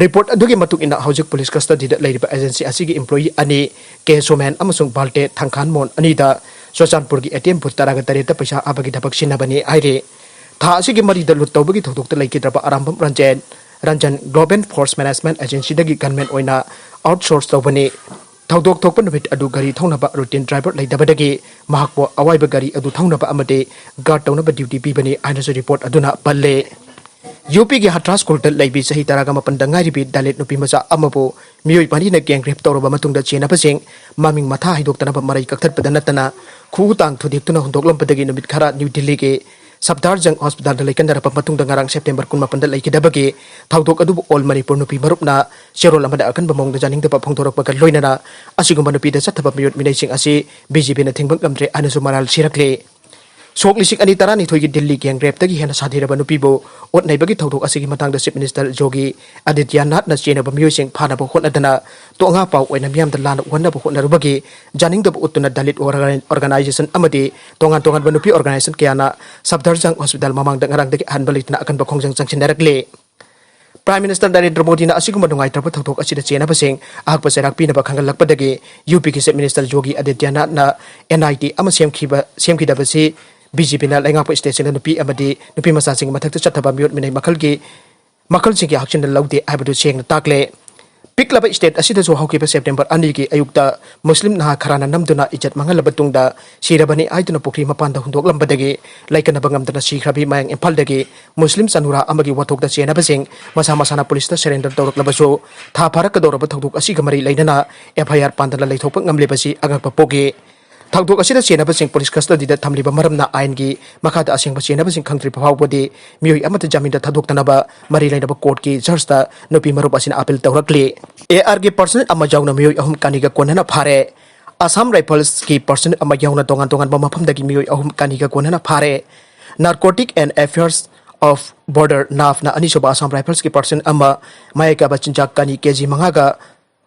Report ꯑꯗꯨꯒꯤ ꯃꯇꯨꯡ ꯏꯟꯅ ꯍꯧꯖꯤꯛ police custodyꯗ ꯂꯩꯔꯤꯕ agency ꯑꯁꯤꯒꯤ employee ꯑꯅꯤ, ꯀꯦ ꯁꯣꯃꯦꯟ ꯑꯃꯁꯨꯡ ꯕꯥꯜꯇꯦ ꯊꯪꯈꯥꯟꯃꯣꯟ ꯑꯅꯤꯗ ꯆꯨꯔꯆꯥꯟꯄꯨꯔꯒꯤ ATM booth ꯇꯔꯥꯒ ꯇꯔꯦꯠꯇ ꯄꯩꯁꯥ ꯍꯥꯞꯄꯒꯤ ꯊꯕꯛ ꯁꯤꯟꯅꯕꯅꯤ ꯍꯥꯏꯔꯤ꯫ ꯊꯥ ꯑꯁꯤꯒꯤ ꯃꯔꯤꯗ ꯂꯨꯠ ꯇꯧꯕꯒꯤ ꯊꯧꯗꯣꯛꯇ ꯂꯩꯈꯤꯗ꯭ꯔꯕ Arambam Ranjan, Ranjan Global Force Management Agencyꯗꯒꯤ gunman ꯑꯣꯏꯅ outsource ꯇꯧꯕꯅꯤ꯫ ꯊꯧꯗꯣꯛ ꯊꯣꯛꯄ ꯅꯨꯃꯤꯠ ꯑꯗꯨ ꯒꯥꯔꯤ ꯊꯧꯅꯕ ꯔꯨꯇꯤꯟ ꯗ꯭ꯔꯥꯏꯚꯔ ꯂꯩꯇꯕꯗꯒꯤ ꯃꯍꯥꯛꯄꯨ ꯑꯋꯥꯏꯕ ꯒꯥꯔꯤ ꯑꯗꯨ ꯊꯧꯅꯕ ꯑꯃꯗꯤ ꯒꯥꯔꯗ ꯇꯧꯅꯕ ꯗ꯭ꯌꯨꯇꯤ ꯄꯤꯕꯅꯤ ꯍꯥꯏꯅꯁꯨ ꯔꯤꯄꯣꯔꯠ ꯑꯗꯨꯅ ꯄꯜꯂꯦ꯫ ꯌꯨ ꯄꯤꯒꯤ ꯍꯊ꯭ꯔꯥꯁ ꯈꯨꯜꯗ ꯂꯩꯕꯤ ꯆꯍꯤ ꯇꯔꯥꯒ ꯃꯥꯄꯟꯗ ꯉꯥꯏꯔꯤꯕꯤ ꯗꯂꯤꯠ ꯅꯨꯄꯤ ꯃꯆꯥ ꯑꯃꯕꯨ ꯃꯤꯑꯣꯏ ꯃꯔꯤꯅ ꯒꯦꯡ ꯔꯦꯞ ꯇꯧꯔꯕ ꯃꯇꯨꯡꯗ ꯆꯦꯟꯅꯕꯁꯤꯡ ꯃꯃꯤꯡ ꯃꯊꯥ ꯍꯥꯏꯗꯣꯛꯇꯅꯕ ꯃꯔꯩ ꯀꯛꯊꯠꯄꯗ ꯅꯠꯇꯅ ꯈꯨꯎ ꯇꯥꯡ ꯊꯨꯗꯦꯛꯇꯨꯅ ꯍꯨꯟꯗꯣꯛꯂꯝꯕꯗꯒꯤ ꯅꯨꯃꯤꯠ ꯈꯔ ꯅ꯭ꯌꯨ ꯗꯤꯜꯂꯤꯒꯤ ꯁꯐꯗꯔꯖꯪ ꯍꯣꯁꯄꯤꯇꯥꯜꯗ ꯂꯩꯀꯟꯅꯔꯛꯄ ꯃꯇꯨꯡꯗ ꯉꯔꯥꯡ ꯁꯦꯞꯇꯦꯝꯕꯔ ꯀꯨꯟꯃꯥꯄꯟꯗ ꯂꯩꯈꯤꯗꯕꯒꯤ ꯊꯧꯗꯣꯛ ꯑꯗꯨꯕꯨ ꯑꯣꯜ ꯃꯅꯤꯄꯨꯔ ꯅꯨꯄꯤ ꯃꯔꯨꯞꯅ ꯆꯦꯔꯣꯜ ꯑꯃꯗ ꯑꯀꯟꯕ ꯃꯑꯣꯡꯗ ꯌꯥꯅꯤꯡꯗꯕ ꯐꯣꯡꯗꯣꯔꯛꯄꯒ ꯂꯣꯏꯅꯅ ꯑꯁꯤꯒꯨꯝꯕ ꯅꯨꯄꯤꯗ ꯆꯠꯊꯕ ꯃꯤꯑꯣꯠ ꯃꯤꯅꯩꯁꯤꯡ ꯑꯁꯤ ꯕꯤ ꯖꯦ ꯄꯤꯅ ꯊꯤꯡꯕ ꯉꯝꯗ꯭ꯔꯦ ꯍꯥꯏꯅꯁꯨ ꯃꯔꯥꯜ ꯁꯤꯔꯛꯂꯦ꯫ ꯁꯣꯛ ꯂꯤꯁꯤꯡ ꯑꯅꯤ ꯇꯔꯥꯅꯤꯊꯣꯏꯒꯤ ꯗꯤꯜꯂꯤ ꯒꯦꯡ ꯔꯦꯞꯇꯒꯤ ꯍꯦꯟꯅ ꯁꯥꯊꯤꯔꯕ ꯅꯨꯄꯤꯕꯨ ꯑꯣꯠ ꯅꯩꯕꯒꯤ ꯊꯧꯗꯣꯛ ꯑꯁꯤꯒꯤ ꯃꯇꯥꯡꯗ ꯆꯤꯐ ꯃꯤꯅꯤꯁꯇꯔ ꯌꯣꯒꯤ ꯑꯗꯤꯇ꯭ꯌꯅꯥꯊꯅ ꯆꯦꯟꯅꯕ ꯃꯤꯑꯣꯏꯁꯤꯡ ꯐꯥꯅꯕ ꯍꯣꯠꯅꯗꯅ ꯇꯣꯉꯥ ꯄꯥꯎ ꯑꯣꯏꯅ ꯃꯤꯌꯥꯝꯗ ꯂꯥꯟꯅ ꯎꯍꯟꯅꯕ ꯍꯣꯠꯅꯔꯨꯕꯒꯤ ꯖꯥꯅꯤꯡꯗꯕ ꯎꯠꯇꯨꯅ ꯗꯂꯤꯠ ꯑꯣꯔꯒꯅꯥꯏ-, ꯑꯣꯔꯒꯅꯥꯏꯖꯦꯁꯟ ꯑꯃꯗꯤ ꯇꯣꯉꯥꯟ ꯇꯣꯉꯥꯟꯕ ꯅꯨꯄꯤ ꯑꯣꯔꯒꯅꯥꯏꯖꯦꯁꯟ ꯀꯌꯥꯅ ꯁꯐꯗꯔꯖꯪ ꯍꯣꯁꯄꯤꯇꯥꯜ ꯃꯃꯥꯡꯗ ꯉꯔꯥꯡꯗꯒꯤ ꯑꯍꯟꯕ ꯂꯩꯇꯅ ꯑꯀꯟꯕ ꯈꯣꯡꯖꯪ ꯆꯪꯁꯤꯟꯅꯔꯛꯂꯤ꯫ ꯄ꯭ꯔꯥꯏꯝ ꯃꯤꯅꯤꯁꯇꯔ ꯅꯔꯦꯟꯗ꯭ꯔ ꯃꯣꯗꯤꯅ ꯑꯁꯤꯒꯨꯝꯕ ꯅꯨꯡꯉꯥꯏꯇ꯭ꯔꯕ ꯊꯧꯗꯣꯛ ꯑꯁꯤꯗ ꯆꯦꯟꯅꯕꯁꯤꯡ ꯑꯍꯛꯄ ꯆꯩꯔꯥꯛ ꯄꯤꯅꯕ ꯈꯪꯍꯜꯂꯛꯄꯗꯒꯤ ꯌꯨ ꯄꯤꯒꯤ ꯆꯤꯐ ꯃꯤꯅꯤꯁꯇꯔ ꯌꯣꯒꯤ ꯑꯗꯤꯇ꯭ꯌꯅꯥꯊꯅ ꯑꯦꯟ ꯑꯥꯏ ꯇꯤ ꯑꯃ ꯁꯦꯝꯈꯤꯕ, ꯁꯦꯝꯈꯤꯗꯕꯁꯤ ꯕꯤ ꯖꯦ ꯄꯤꯅ ꯂꯩꯉꯥꯛꯄ ꯁ꯭ꯇꯦꯠꯁꯤꯡꯗ ꯅꯨꯄꯤ ꯑꯃꯗꯤ ꯅꯨꯄꯤ ꯃꯆꯥꯁꯤꯡꯒꯤ ꯃꯊꯛꯇ ꯆꯠꯊꯕ ꯃꯤꯑꯣꯠ ꯃꯤꯅꯩ ꯃꯈꯜꯒꯤ, ꯃꯈꯜꯁꯤꯡꯒꯤ ꯍꯛꯆꯤꯟꯅ ꯂꯧꯗꯦ ꯍꯥꯏꯕꯗꯨ ꯁꯦꯡꯅ ꯇꯥꯛꯂꯦ꯫ ꯄꯤꯛꯂꯕ ꯁ꯭ꯇꯦꯠ ꯑꯁꯤꯗꯁꯨ ꯍꯧꯈꯤꯕ ꯁꯦꯞꯇꯦꯝꯕꯔ ꯑꯅꯤꯒꯤ ꯑꯌꯨꯛꯇ ꯃꯨꯁꯂꯤꯝ ꯅꯍꯥ ꯈꯔꯅ ꯅꯝꯗꯨꯅ ꯏꯖꯠ ꯃꯥꯡꯍꯜꯂꯕ ꯇꯨꯡꯗ ꯁꯤꯔꯕꯅꯤ ꯍꯥꯏꯗꯨꯅ ꯄꯨꯈ꯭ꯔꯤ ꯃꯄꯥꯟꯗ ꯍꯨꯟꯗꯣꯛꯂꯝꯕꯗꯒꯤ ꯂꯩꯀꯟꯅꯕ ꯉꯝꯗꯅ ꯁꯤꯈ꯭ꯔꯕꯤ ꯃꯌꯥꯡ ꯏꯝꯐꯥꯜꯗꯒꯤ ꯃꯨꯁꯂꯤꯝ ꯆꯅꯨꯔꯥ ꯑꯃꯒꯤ ꯋꯥꯊꯣꯛꯇ ꯆꯦꯟꯅꯕꯁꯤꯡ ꯃꯁꯥ ꯃꯁꯥꯅ ꯄꯨꯂꯤꯁꯇ ꯁꯔꯦꯟꯗꯔ ꯇꯧꯔꯛꯂꯕꯁꯨ, ꯊꯥ ꯐꯥꯔꯛꯀꯗꯧꯔꯕ ꯊꯧꯗꯣꯛ ꯑꯁꯤꯒ ꯃꯔꯤ ꯂꯩꯅꯅ ꯑꯦꯐ ꯑꯥꯏ ꯑꯥꯔ ꯄꯥꯟꯗꯅ ꯂꯩꯊꯣꯛꯄ ꯉꯝꯂꯤꯕꯁꯤ ꯑꯉꯛꯄ ꯄꯣꯛꯏ꯫ ꯊꯧꯗꯣꯛ ꯑꯁꯤꯗ ꯆꯦꯟꯅꯕꯁꯤꯡ ꯄꯨꯂꯤꯁ ꯀꯁꯇꯗꯤꯗ ꯊꯝꯂꯤꯕ ꯃꯔꯝꯅ ꯑꯥꯏꯟꯒꯤ ꯃꯈꯥꯗ ꯑꯁꯦꯡꯕ ꯆꯦꯟꯅꯕꯁꯤꯡ ꯈꯪꯗ꯭ꯔꯤꯕ ꯐꯥꯎꯕꯗꯤ ꯃꯤꯑꯣꯏ ꯑꯃꯠꯇ ꯖꯥꯃꯤꯟꯗ ꯊꯥꯗꯣꯛꯇꯅꯕ ꯃꯔꯤ ꯂꯩꯅꯕ ꯀꯣꯔꯠꯀꯤ ꯖꯖꯇ ꯅꯨꯄꯤ ꯃꯔꯨꯞ ꯑꯁꯤꯅ ꯑꯥꯄꯤꯜ ꯇꯧꯔꯛꯂꯤ꯫ ꯑꯦ ꯑꯥꯔꯒꯤ ꯄꯔꯁꯅꯦꯜ ꯑꯃ ꯌꯥꯎꯅ ꯃꯤꯑꯣꯏ ꯑꯍꯨꯝ ꯀꯥꯅꯤꯒ ꯀꯣꯟꯅꯅ ꯐꯥꯔꯦ꯫ ꯑꯁꯥꯝ ꯔꯥꯏꯐꯜꯁꯀꯤ ꯄꯔꯁꯅꯦꯜ ꯑꯃ ꯌꯥꯎꯅ ꯇꯣꯉꯥꯟ ꯇꯣꯉꯥꯟꯕ ꯃꯐꯝꯗꯒꯤ ꯃꯤꯑꯣꯏ ꯑꯍꯨꯝ ꯀꯥꯅꯤꯒ ꯀꯣꯟꯅꯅ ꯐꯥꯔꯦ꯫ Narcotic and Affairs of Border, ꯅꯥꯐꯅ ꯑꯅꯤꯁꯨꯕ ꯑꯁꯥꯝ ꯔꯥꯏꯐꯜꯁꯀꯤ ꯄꯔꯁꯅꯦꯜ ꯑꯃ ꯃꯌꯥꯏ ꯀꯥꯕ ꯆꯤꯟꯖꯥꯛ ꯀꯥꯅꯤ ꯀꯦ ꯖꯤ ꯃꯉꯥꯒ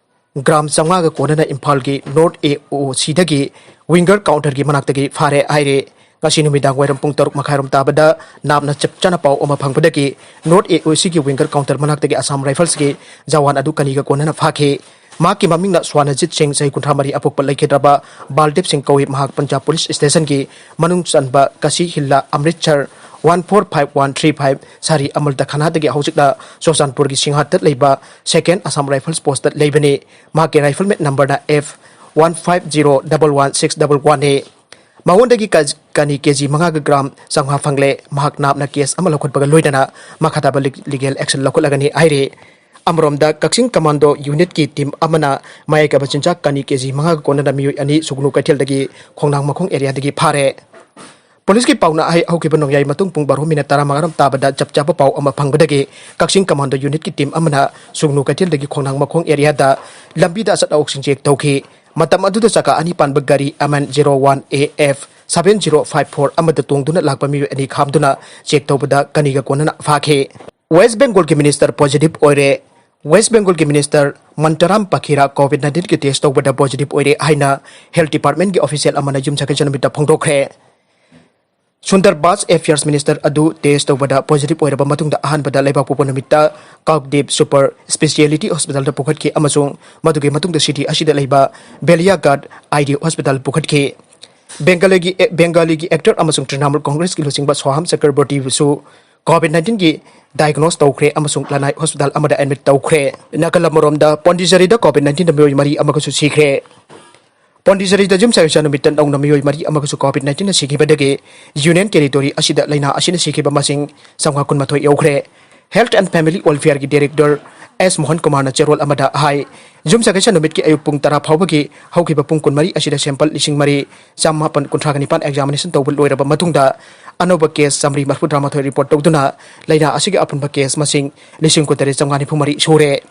ꯒ꯭ꯔꯥꯝ ꯆꯥꯝꯃꯉꯥꯒ ꯀꯣꯟꯅꯅ ꯏꯝꯐꯥꯜꯒꯤ ꯅꯣꯔꯠ ꯑꯦ ꯑꯣ ꯁꯤꯗꯒꯤ ꯋꯤꯡꯒꯔ ꯀꯥꯎꯟꯇꯔꯒꯤ ꯃꯅꯥꯛꯇꯒꯤ ꯐꯥꯔꯦ ꯍꯥꯏꯔꯦ꯫ ꯉꯁꯤ ꯅꯨꯃꯤꯗꯥꯡ ꯋꯥꯏꯔꯝ ꯄꯨꯡ ꯇꯔꯨꯛ ꯃꯈꯥꯏꯔꯣꯝ ꯇꯥꯕꯗ ꯅꯥꯞꯅ ꯆꯞ ꯆꯥꯅ ꯄꯥꯎ ꯑꯃ ꯐꯪꯕꯗꯒꯤ ꯅꯣꯔꯠ ꯑꯦ ꯑꯣ ꯁꯤꯒꯤ ꯋꯤꯡꯒꯔ ꯀꯥꯎꯟꯇꯔ ꯃꯅꯥꯛꯇꯒꯤ ꯑꯁꯥꯝ ꯔꯥꯏꯐꯜꯁꯀꯤ ꯖꯋꯥꯟ ꯑꯗꯨ ꯀꯅꯤꯒ ꯀꯣꯟꯅꯅ ꯐꯥꯈꯤ꯫ ꯃꯍꯥꯛꯀꯤ ꯃꯃꯤꯡꯅ ꯁ꯭ꯋꯥꯅꯖꯤꯠ ꯁꯤꯡ, ꯆꯍꯤ ꯀꯨꯟꯊ꯭ꯔꯥ ꯃꯔꯤ, ꯑꯄꯣꯛꯄ ꯂꯩꯈꯤꯗ꯭ꯔꯕ ꯕꯥꯜꯗꯦꯕ ꯁꯤꯡ ꯀꯧꯏ꯫ ꯃꯍꯥꯛ ꯄꯟꯖꯥꯕ ꯄꯨꯂꯤꯁ ꯁ꯭ꯇꯦꯁꯟꯒꯤ ꯃꯅꯨꯡ ꯆꯟꯕ ꯀꯁꯤ ꯍꯤꯜꯂꯥ Amritsar one four five one three five ꯁꯥꯔꯤ ꯑꯃꯜ ꯇꯈꯥꯅꯥꯗꯒꯤ ꯍꯧꯖꯤꯛꯅ ꯆꯨꯔꯆꯥꯟꯄꯨꯔꯒꯤ ꯁꯤꯡꯍꯥꯠꯇ ꯂꯩꯕ ꯁꯦꯀꯦꯟ ꯑꯁꯥꯝ ꯔꯥꯏꯐꯜꯁ ꯄꯣꯁꯇ ꯂꯩꯕꯅꯤ꯫ ꯃꯍꯥꯛꯀꯤ ꯔꯥꯏꯐꯜꯃꯦꯠ ꯅꯝꯕꯔꯅ F one five zero double one six double ꯋꯥꯟꯅꯤ꯫ ꯃꯉꯣꯟꯗꯒꯤ ꯀ-, ꯀꯅꯤ ꯀꯦ ꯖꯤ ꯃꯉꯥꯒ ꯒ꯭ꯔꯥꯝ ꯆꯥꯝꯃꯉꯥ ꯐꯪꯂꯦ꯫ ꯃꯍꯥꯛ ꯅꯥꯞꯅ ꯀꯦꯁ ꯑꯃ ꯂꯧꯈꯠꯄꯒ ꯂꯣꯏꯅꯅ ꯃꯈꯥ ꯇꯥꯕ ꯂꯤ-, ꯂꯤꯒꯦꯜ ꯑꯦꯛꯁꯟ ꯂꯧꯈꯠꯂꯒꯅꯤ ꯍꯥꯏꯔꯤ꯫ ꯑꯃꯔꯣꯝꯗ ꯀꯛꯆꯤꯡ ꯀꯃꯥꯟꯗꯣ ꯌꯨꯅꯤꯠꯀꯤ ꯇꯤꯝ ꯑꯃꯅ ꯃꯌꯥꯏ ꯀꯥꯕ ꯆꯤꯟꯖꯥꯛ ꯀꯅꯤ ꯀꯦ ꯖꯤ ꯃꯉꯥꯒ ꯀꯣꯟꯅꯅ ꯃꯤꯑꯣꯏ ꯑꯅꯤ ꯁꯨꯒꯅꯨ ꯀꯩꯊꯦꯜꯗꯒꯤ ꯈꯣꯡꯅꯥꯡ ꯃꯈꯣꯡ ꯑꯦꯔꯤꯌꯥꯗꯒꯤ ꯐꯥꯔꯦ꯫ ꯄꯨꯂꯤꯁꯀꯤ ꯄꯥꯎꯅ ꯍꯥꯏ, ꯍꯧꯈꯤꯕ ꯅꯣꯡꯌꯥꯏ ꯃꯇꯨꯡ ꯄꯨꯡ ꯕꯥꯔꯣ ꯃꯤꯅꯠ ꯇꯔꯥꯃꯉꯥ ꯔꯣꯝ ꯇꯥꯕꯗ ꯆꯞ ꯆꯥꯕ ꯄꯥꯎ ꯑꯃ ꯐꯪꯕꯗꯒꯤ ꯀꯛꯆꯤꯡ ꯀꯃꯥꯟꯗꯣ ꯌꯨꯅꯤꯠꯀꯤ ꯇꯤꯝ ꯑꯃꯅ ꯁꯨꯒꯅꯨ ꯀꯩꯊꯦꯜꯗꯒꯤ ꯈꯣꯡꯅꯥꯡ ꯃꯈꯣꯡ ꯑꯦꯔꯤꯌꯥꯗ ꯂꯝꯕꯤꯗ ꯑꯆꯠ ꯑꯋꯣꯛꯁꯤꯡ ꯆꯦꯛ ꯇꯧꯈꯤ꯫ ꯃꯇꯝ ꯑꯗꯨꯗ ꯆꯀꯥ ꯑꯅꯤ ꯄꯥꯟꯕ ꯒꯥꯔꯤ M N zero one A F seven zero five four ꯑꯃꯗ ꯇꯣꯡꯗꯨꯅ ꯂꯥꯛꯄ ꯃꯤꯑꯣꯏ ꯑꯅꯤ ꯈꯥꯝꯗꯨꯅ ꯆꯦꯛ ꯇꯧꯕꯗ ꯀꯅꯤꯒ ꯀꯣꯟꯅꯅ ꯐꯥꯈꯤ꯫ ꯋꯦꯁ ꯕꯦꯡꯒꯣꯜꯒꯤ ꯃꯤꯅꯤꯁꯇꯔ ꯄꯣꯖꯤꯇꯤꯚ ꯑꯣꯏꯔꯦ꯫ ꯋꯦꯁ ꯕꯦꯡꯒꯣꯜꯒꯤ ꯃꯤꯅꯤꯁꯇꯔ ꯃꯟꯇꯔꯥꯝ ꯄꯥꯈꯤꯔꯥ ꯀꯣꯚꯤꯗ ꯅꯥꯏꯟꯇꯤꯟꯒꯤ ꯇꯦꯁ ꯇꯧꯕꯗ ꯄꯣꯖꯤꯇꯤꯚ ꯑꯣꯏꯔꯦ ꯍꯥꯏꯅ ꯍꯦꯜꯊ ꯗꯤꯄꯥꯔꯠꯃꯦꯟꯒꯤ ꯑꯣꯐꯤꯁꯤꯌꯦꯜ ꯑꯃꯅ ꯌꯨꯝꯁꯀꯩꯁ ꯅꯨꯃꯤꯠꯇ ꯐꯣꯡꯗꯣꯛꯈ꯭ꯔꯦ꯫ ꯁꯨꯟꯗꯔ ꯕꯥꯁ ꯑꯦꯐꯤꯌꯔꯁ ꯃꯤꯅꯤꯁꯇꯔ ꯑꯗꯨ ꯇꯦꯁ ꯇꯧꯕꯗ ꯄꯣꯖꯤꯇꯤꯚ ꯑꯣꯏꯔꯕ ꯃꯇꯨꯡꯗ ꯑꯍꯥꯟꯕꯗ ꯂꯩꯕꯥꯛꯄꯣꯛꯄ ꯅꯨꯃꯤꯠꯇ ꯀꯥꯛꯗꯤꯞ ꯁꯨꯄꯔ ꯁ꯭ꯄꯦꯁꯤꯌꯦꯂꯤꯇꯤ ꯍꯣꯁꯄꯤꯇꯥꯜꯗ ꯄꯨꯈꯠꯈꯤ ꯑꯃꯁꯨꯡ ꯃꯗꯨꯒꯤ ꯃꯇꯨꯡꯗ ꯁꯤꯇꯤ ꯑꯁꯤꯗ ꯂꯩꯕ ꯕꯦꯂꯤꯌꯥꯒꯥꯠ ꯑꯥꯏ ꯗꯤ ꯍꯣꯁꯄꯤꯇꯥꯜ ꯄꯨꯈꯠꯈꯤ꯫ ꯕꯦꯡꯒꯥꯂꯤꯒꯤ, ꯕꯦꯡꯒꯥꯂꯤꯒꯤ ꯑꯦꯛꯇꯔ ꯑꯃꯁꯨꯡ ꯇ꯭ꯔꯤꯅꯥꯃꯨꯜ ꯀꯣꯡꯒ꯭ꯔꯦꯁꯀꯤ ꯂꯨꯆꯤꯡꯕ ꯁꯣꯍꯥꯝ ꯆꯀ꯭ꯔꯕꯔꯇꯤꯕꯨꯁꯨ ꯀꯣꯚꯤꯗ ꯅꯥꯏꯟꯇꯤꯟꯒꯤ ꯗꯥꯏꯒꯅꯣꯁ ꯇꯧꯈ꯭ꯔꯦ ꯑꯃꯁꯨꯡ ꯂꯅꯥꯏ ꯍꯣꯁꯄꯤꯇꯥꯜ ꯑꯃꯗ ꯑꯦꯗꯃꯤꯠ ꯇꯧꯈ꯭ꯔꯦ꯫ ꯅꯥꯀꯜ ꯑꯃꯔꯣꯝꯗ ꯄꯣꯟꯗꯤꯆꯦꯔꯤꯗ ꯀꯣꯚꯤꯗ ꯅꯥꯏꯟꯇꯤꯟꯗ ꯃꯤꯑꯣꯏ ꯃꯔꯤ ꯑꯃꯒꯁꯨ ꯁꯤꯈ꯭ꯔꯦ꯫ ꯄꯣꯟꯗꯤꯆꯦꯔꯤꯗ ꯌꯨꯝꯁꯀꯩꯁ ꯅꯨꯃꯤꯠꯇ ꯅꯧꯅ ꯃꯤꯑꯣꯏ ꯃꯔꯤ ꯑꯃꯒꯁꯨ ꯀꯣꯚꯤꯗ ꯅꯥꯏꯟꯇꯤꯟꯅ ꯁꯤꯈꯤꯕꯗꯒꯤ ꯌꯨꯅꯤꯌꯟ ꯇꯦꯔꯤꯇꯣꯔꯤ ꯑꯁꯤꯗ ꯂꯥꯏꯅꯥ ꯑꯁꯤꯅ ꯁꯤꯈꯤꯕ ꯃꯁꯤꯡ ꯆꯥꯝꯃꯉꯥ ꯀꯨꯟꯃꯥꯊꯣꯏ ꯌꯧꯈ꯭ꯔꯦ꯫ ꯍꯦꯜꯊ ꯑꯦꯟꯗ ꯐꯦꯃꯤꯂꯤ ꯋꯦꯜꯐꯤꯌꯔꯒꯤ ꯗꯥꯏꯔꯦꯛꯇꯔ ꯑꯦꯁ ꯃꯣꯍꯟ ꯀꯨꯃꯥꯔꯅ ꯆꯦꯔꯣꯜ ꯑꯃꯗ ꯍꯥꯏ, ꯌꯨꯝꯁꯀꯩꯁ ꯅꯨꯃꯤꯠꯀꯤ ꯑꯌꯨꯛ ꯄꯨꯡ ꯇꯔꯥ ꯐꯥꯎꯕꯒꯤ ꯍꯧꯈꯤꯕ ꯄꯨꯡ ꯀꯨꯟꯃꯔꯤ ꯑꯁꯤꯗ ꯁꯦꯝꯄꯜ ꯂꯤꯁꯤꯡ ꯃꯔꯤ ꯆꯥꯃꯥꯄꯟ ꯀꯨꯟꯊ꯭ꯔꯥꯒ ꯅꯤꯄꯥꯟ ꯑꯦꯛꯖꯥꯃꯤꯅꯦꯁꯟ ꯇꯧꯕ ꯂꯣꯏꯔꯕ ꯃꯇꯨꯡꯗ ꯑꯅꯧꯕ ꯀꯦꯁ ꯆꯥꯃꯔꯤ ꯃꯔꯤꯐꯨꯇꯔꯥ ꯃꯥꯊꯣꯏ ꯔꯤꯄꯣꯔꯠ ꯇꯧꯗꯨꯅ ꯂꯥꯏꯅꯥ ꯑꯁꯤꯒꯤ ꯑꯄꯨꯟꯕ ꯀꯦꯁ ꯃꯁꯤꯡ ꯂꯤꯁꯤꯡ ꯀꯨꯟꯇꯔꯦꯠ ꯆꯥꯝꯃꯉꯥ ꯅꯤꯐꯨ ꯃꯔꯤ ꯁꯨꯔꯦ꯫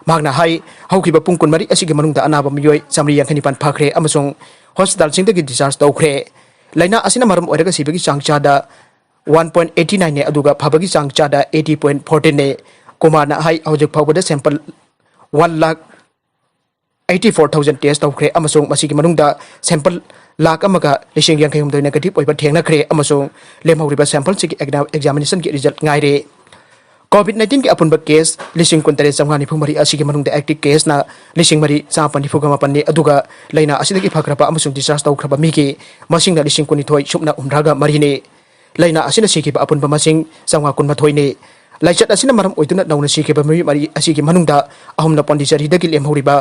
ꯃꯍꯥꯛꯅ ꯍꯥꯏ, ꯍꯧꯈꯤꯕ ꯄꯨꯡ ꯀꯨꯟꯃꯔꯤ ꯑꯁꯤꯒꯤ ꯃꯅꯨꯡꯗ ꯑꯅꯥꯕ ꯃꯤꯑꯣꯏ ꯆꯥꯃꯔꯤ ꯌꯥꯡꯈꯩ ꯅꯤꯄꯥꯟ ꯐꯈ꯭ꯔꯦ ꯑꯃꯁꯨꯡ ꯍꯣꯁꯄꯤꯇꯥꯜꯁꯤꯡꯗꯒꯤ ꯗꯤꯁꯆꯥꯔꯖ ꯇꯧꯈ꯭ꯔꯦ꯫ ꯂꯥꯏꯅꯥ ꯑꯁꯤꯅ ꯃꯔꯝ ꯑꯣꯏꯔꯒ ꯁꯤꯕꯒꯤ ꯆꯥꯡ ꯆꯥꯗ ꯋꯥꯟ ꯄꯣꯏꯟ ꯑꯩꯠꯇꯤ ꯅꯥꯏꯟꯅꯤ, ꯑꯗꯨꯒ ꯐꯕꯒꯤ ꯆꯥꯡ ꯆꯥꯗ ꯑꯩꯠꯇꯤ ꯄꯣꯏꯟ ꯐꯣꯔꯇꯤꯟꯅꯤ꯫ ꯀꯨꯃꯥꯔꯅ ꯍꯥꯏ, ꯍꯧꯖꯤꯛ ꯐꯥꯎꯕꯗ sample one lakh eighty four thousand test ꯇꯧꯈ꯭ꯔꯦ ꯑꯃꯁꯨꯡ ꯃꯁꯤꯒꯤ ꯃꯅꯨꯡꯗ ꯁꯦꯝꯄꯜ ꯂꯥꯈ ꯑꯃꯒ ꯂꯤꯁꯤꯡ ꯌꯥꯡꯈꯩ ꯍꯨꯝꯗꯣꯏ ꯅꯦꯒꯦꯇꯤꯚ ꯑꯣꯏꯕ ꯊꯦꯡꯅꯈ꯭ꯔꯦ ꯑꯃꯁꯨꯡ ꯂꯦꯝꯍꯧꯔꯤꯕ ꯁꯦꯝꯄꯜꯁꯤꯡꯒꯤ ꯑꯦꯛꯖꯥ-, ꯑꯦꯛꯖꯥꯃꯤꯅꯦꯁꯟꯒꯤ ꯔꯤꯖꯜꯠ ꯉꯥꯏꯔꯦ꯫ ꯀꯣꯚꯤꯗ ꯅꯥꯏꯟꯇꯤꯟꯒꯤ ꯑꯄꯨꯟꯕ ꯀꯦꯁ ꯂꯤꯁꯤꯡ ꯀꯨꯟꯇꯔꯦꯠ ꯆꯥꯝꯃꯉꯥ ꯅꯤꯐꯨ ꯃꯔꯤ ꯑꯁꯤꯒꯤ ꯃꯅꯨꯡꯗ ꯑꯦꯛꯇꯤꯚ ꯀꯦꯁꯅ ꯂꯤꯁꯤꯡ ꯃꯔꯤ ꯆꯥꯃꯥꯄꯟ ꯅꯤꯐꯨꯒ ꯃꯥꯄꯟꯅꯤ, ꯑꯗꯨꯒ ꯂꯥꯏꯅꯥ ꯑꯁꯤꯗꯒꯤ ꯐꯈ꯭ꯔꯕ ꯑꯃꯁꯨꯡ ꯗꯤꯁꯆꯥꯔꯖ ꯇꯧꯈ꯭ꯔꯕ ꯃꯤꯒꯤ ꯃꯁꯤꯡꯅ ꯂꯤꯁꯤꯡ ꯀꯨꯟꯅꯤꯊꯣꯏ ꯁꯨꯞꯅ ꯍꯨꯝꯗ꯭ꯔꯥꯒ ꯃꯔꯤꯅꯤ꯫ ꯂꯥꯏꯅꯥ ꯑꯁꯤꯅ ꯁꯤꯈꯤꯕ ꯑꯄꯨꯟꯕ ꯃꯁꯤꯡ ꯆꯥꯝꯃꯉꯥ ꯀꯨꯟꯃꯥꯊꯣꯏꯅꯤ꯫ ꯂꯥꯏꯆꯠ ꯑꯁꯤꯅ ꯃꯔꯝ ꯑꯣꯏꯗꯨꯅ ꯅꯧꯅ ꯁꯤꯈꯤꯕ ꯃꯤꯑꯣꯏ ꯃꯔꯤ ꯑꯁꯤꯒꯤ ꯃꯅꯨꯡꯗ ꯑꯍꯨꯝꯅ ꯄꯣꯟꯗꯤꯆꯦꯔꯤꯗꯒꯤ ꯂꯦꯝꯍꯧꯔꯤꯕ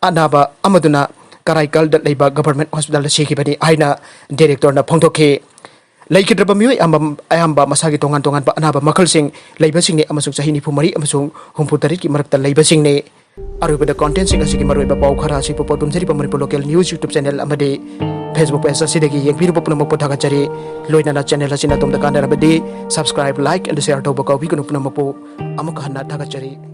ꯑꯅꯥꯕ ꯑꯃꯗꯨꯅ ꯀꯔꯥꯏꯀꯜꯗ ꯂꯩꯕ ꯒꯚꯔꯟꯃꯦꯟꯠ ꯍꯣꯁꯄꯤꯇꯥꯜꯗ ꯁꯤꯈꯤꯕꯅꯤ ꯍꯥꯏꯅ ꯗꯥꯏꯔꯦꯛꯇꯣꯔꯅ ꯐꯣꯡꯗꯣꯛꯈꯤ꯫ ꯂꯩꯈꯤꯗ꯭ꯔꯕ ꯃꯤꯑꯣꯏ ꯑꯌꯥꯝꯕ, ꯑꯌꯥꯝꯕ ꯃꯁꯥꯒꯤ ꯇꯣꯉꯥꯟ ꯇꯣꯉꯥꯟꯕ ꯑꯅꯥꯕ ꯃꯈꯜꯁꯤꯡ ꯂꯩꯕꯁꯤꯡꯅꯤ ꯑꯃꯁꯨꯡ ꯆꯍꯤ ꯅꯤꯐꯨ ꯃꯔꯤ ꯑꯃꯁꯨꯡ ꯍꯨꯝꯐꯨ ꯇꯔꯦꯠꯀꯤ ꯃꯔꯛꯇ ꯂꯩꯕꯁꯤꯡꯅꯤ꯫ ꯑꯔꯣꯏꯕꯗ, ꯀꯣꯟꯇꯦꯟꯁꯤꯡ ꯑꯁꯤꯒꯤ ꯃꯔꯨꯑꯣꯏꯕ ꯄꯥꯎ ꯈꯔ ꯑꯁꯤ ꯄꯨꯊꯣꯛ ꯄꯥꯎꯗꯝꯖꯔꯤꯕ ꯃꯅꯤꯄꯨꯔ ꯂꯣꯀꯦꯜ ꯅ꯭ꯌꯨꯁ ꯌꯨꯇ꯭ꯌꯨꯕ ꯆꯦꯅꯦꯜ ꯑꯃꯗꯤ ꯐꯦꯁꯕꯨꯛ ꯄꯦꯖ ꯑꯁꯤꯗꯒꯤ ꯌꯦꯡꯕꯤꯔꯤꯕ ꯄꯨꯝꯅꯃꯛꯄꯨ ꯊꯥꯒꯠꯆꯔꯤ꯫ ꯂꯣꯏꯅꯅ ꯆꯦꯅꯦꯜ ꯑꯁꯤꯅ ꯑꯗꯣꯝꯗ ꯀꯥꯟꯅꯔꯕꯗꯤ subscribe, like and share ꯇꯧꯕ ꯀꯥꯎꯕꯤꯒꯅꯨ꯫ ꯄꯨꯝꯅꯃꯛꯄꯨ ꯑꯃꯨꯛ ꯍꯟꯅ ꯊꯥꯒꯠꯆꯔꯤ꯫